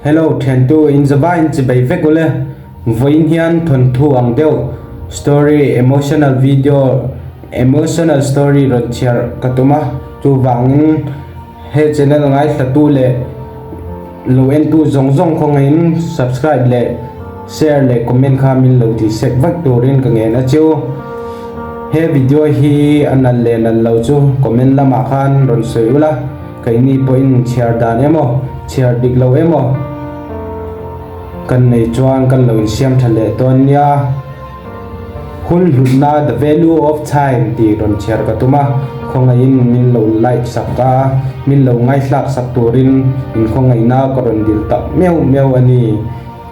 Hello thiantu in zava in chibei vek ule vawiin hian thawnthu ang deuh story emotional video emotional story rawn chhiar ka tum a chuvangin he channel ngaithlatu leh lo entu zawng zawng khawngaihin subscribe leh share leh comment kha min lo tih sek vek turin ka ngen a chiu he video hi a nalh leh nalh lo chu comment lamah khan rawn sawi ula. Keini pawhin chhiar dan emaw, chhiar dik lo emaw kan nei chuan kan lo insiam tha leh dawn nia. Hun hlutna, the value of time, tih rawn chhiar ka tum a, khawngaihin min lo like sak a, min lo ngaithlak sak turin inkhawngaihna ka rawn dil tak meuh meuh a ni.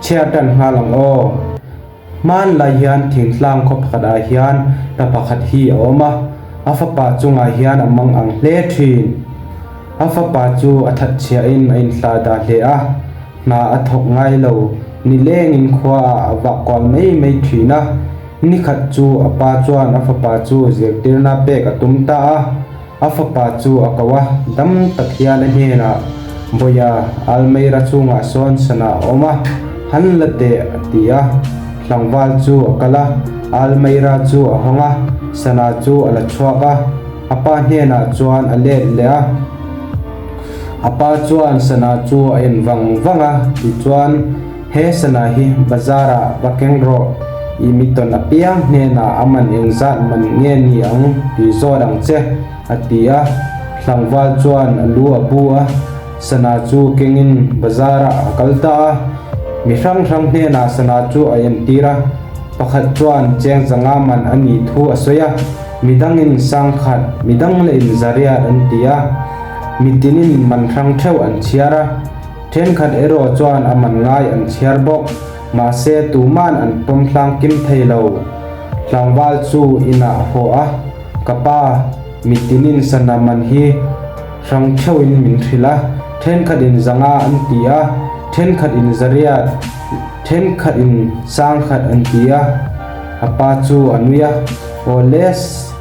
Chhiar tan nghal ang aw. Hmanlai hian thingtlang khaw pakhatah hian ta pakhat hi a awm a, a fapa chungah hian a mang ang hle thin. A fapa chu a thatchhiahin a inhla dah hle a, hna a thawk ngai lo, nilengin khuaah a vah kual mai mai thin a. Nikhat chu a pa chuan a fapa chu zirtirna pek a tum ta a. A fapa chu a ko a, dam tak hian a hnenah, Bawiha, Almeira chungah sawn sana a awm a, han la teh, a ti a. Tlangval chu a kal a, Almeira chu a hawng a, sana chu a la chhuak a, a pa hnenah chuan a let leh a. A pa chuan sana chu a en vang vang a, tichuan, He sana hi bazar-ah va keng rawh, i mi tawn apiang hnenah a man engzat man nge ni ang tih zawt ang che, a ti a. Tlangval chuan a lu a bu a, sana chu kengin bazar-ah a kal ta a. Mi hrang hrang hnenah sana chu a entir a, pakhat chuan cheng zanga man a nih thu a sawi a, midangin sangkhat, midang lehin zariat an ti a, mitinin man hrang theuh an chhiar a. Thenkhat erawh chuan a man ngai an chhiar bawk, mahse tuman an pawm hlang kim thei lo. Tlangval chu inah a haw a, Ka pa, mitinin sana man hi hrang theuhin min hrilh a, thenkhat in zanga an ti a, thenkhat in zariat, thenkhat in sangkhat an ti a. A pa chu a nui a, Aw le,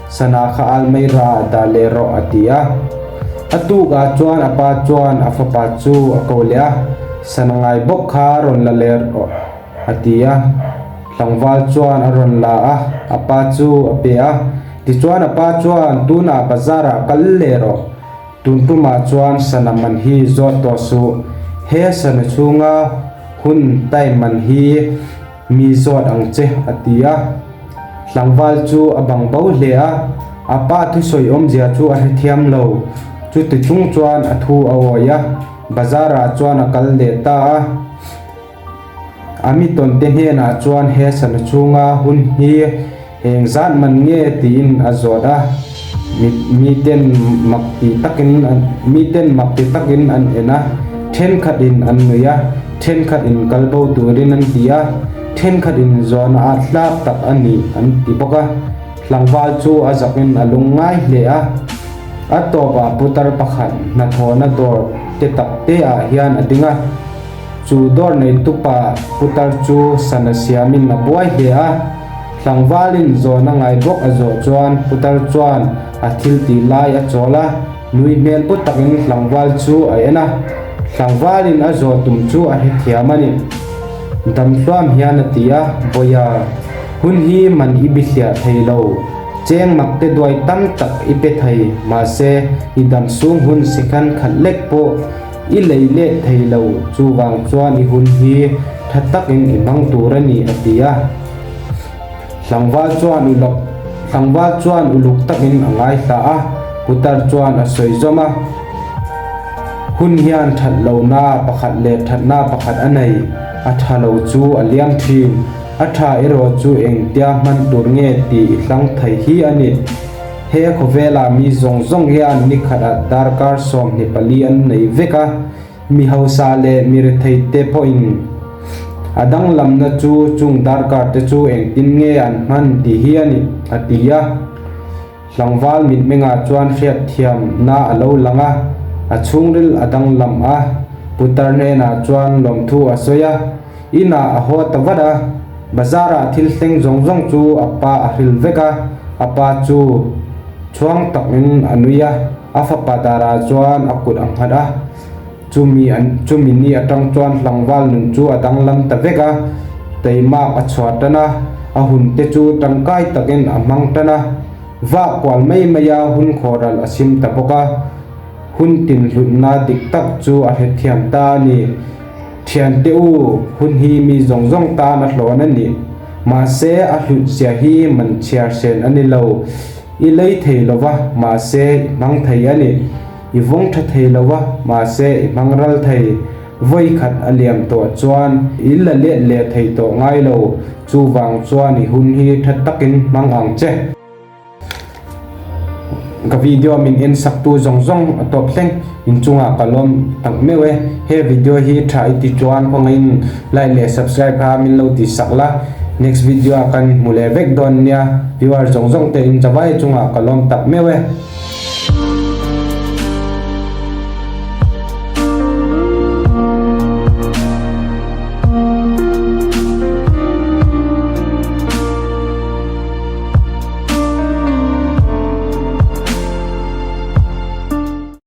Sana kha al mai ra dah leh rawh a ti a. A tuk ah chuan a pa chuan a fapa chu a ko leh a, Sana ngai bawk kha rawn la leh rawh a ti a. Tlangval chuan a rawn la a, a pa chu a pe a. Tichuan a pa chuan, Tunah bazar ah kal leh rawh. Tun tumah chuan sana man hi zawt tawh suh. He sana chhunga hun time man hi Mi zawt ang che, a ti a. Tlangval chu a bang bo hle a, a pa thusawi awmzia chu a hrethiam lo. Chuti chung chuan a thu a awi a, bazar-ah chuan a kal leh ta a. A mi tawnte hnenah chuan he sana chhunga hun hi eng zat man nge tiin a zawt a. Mi miten mak ti takin an miten mak ti takin an en a, thenkhatin an nui a, thenkhatin kal bo turin an ti a, thenkhatin zawhna at hlak tak a ni an ti bawk a. Tlangval chu a zakin a lung ngai hle a. A tawpah putar pakhat hnathawhna dawr te tak te ah hian a ding a. Chu dawr neitupa putar chu sana siamin a buai hle a, tlangvalin zawhna ngai bawk a zawh chuan putar chuan a thil tih lai a chawl a, nui hmel pu takin tlangval chu a en a, tlangvalin a zawh tum chu a hrethiam a ni. Damhluam hian a ti a, Bawiha, hun hi man i bihliah thei lo, cheng mak te duai tam tak i pe thei, mahse i damsung hun second khat lek pawh I lei leh thei lo, chuvang chuan i hun hi tha takin i hmang tur a ni, a ti a. Tlangval chuan uluk Tlangval chuan uluk takin a ngaithla a, putar chuan a sawi zawm a. Hun hian that lohna pakhat leh thatna pakhat a nei, a tha lo chu a liam thin, a tha erawh chu engtia hman tur nge tih i hlang thei hi a ni. He khawvela mi zawng zawng hian ni khatah darkar 24 an nei vek a, mi hausa leh mi retheite pawhin a danglamna chu chung darkar te chu engtin nge an hman tih hi a ni, a ti a. Tlangval mitmengah chuan hriatthiamna a lo lang a, a chhungril a danglam a, putar hnenah chuan lawmthu a sawi a. Inah a haw ta vat a, bazar-ah thil thleng zawng zawng chu a pa a hril vek a, a pa chu chhuang takin a nui a, a fapa darah chuan a kut a nghat a. Chumi an chumi ni atang chuan tlangval nun chu a danglam ta vek a, teimak a chhuah tan a, a hun te chu tangkai takin a hmang tan a, vah kual mai mai a hun khawhral a sim ta bawk a, hun tin hlutna dik tak chu a hrethiam ta a ni. Thiante u, hun hi mi zawng zawng tan a hlawn a ni. Mahse, a hlut zia hi man chhiar sen a ni lo. I lei thei lo va, mahse i hmang thei a ni. I vawng tha thei lo va, mahse i hmang ral thei. Vawi khat a liam tawh chuan i la let leh thei tawh ngai lo. Chuvang chuan i hun hi tha takin hmang ang che. Ka video min en sak tu zawng zawng a tawp thleng inchungah ka lawm tak meuh e. He video hi tha i ti chuan khawngaihin like leh subscribe kha min lo ti sak la. Next video ah kan hmu leh vek dawn nia. Viewer zawng zawng te in chavai chungah ka lawm tak meuh e.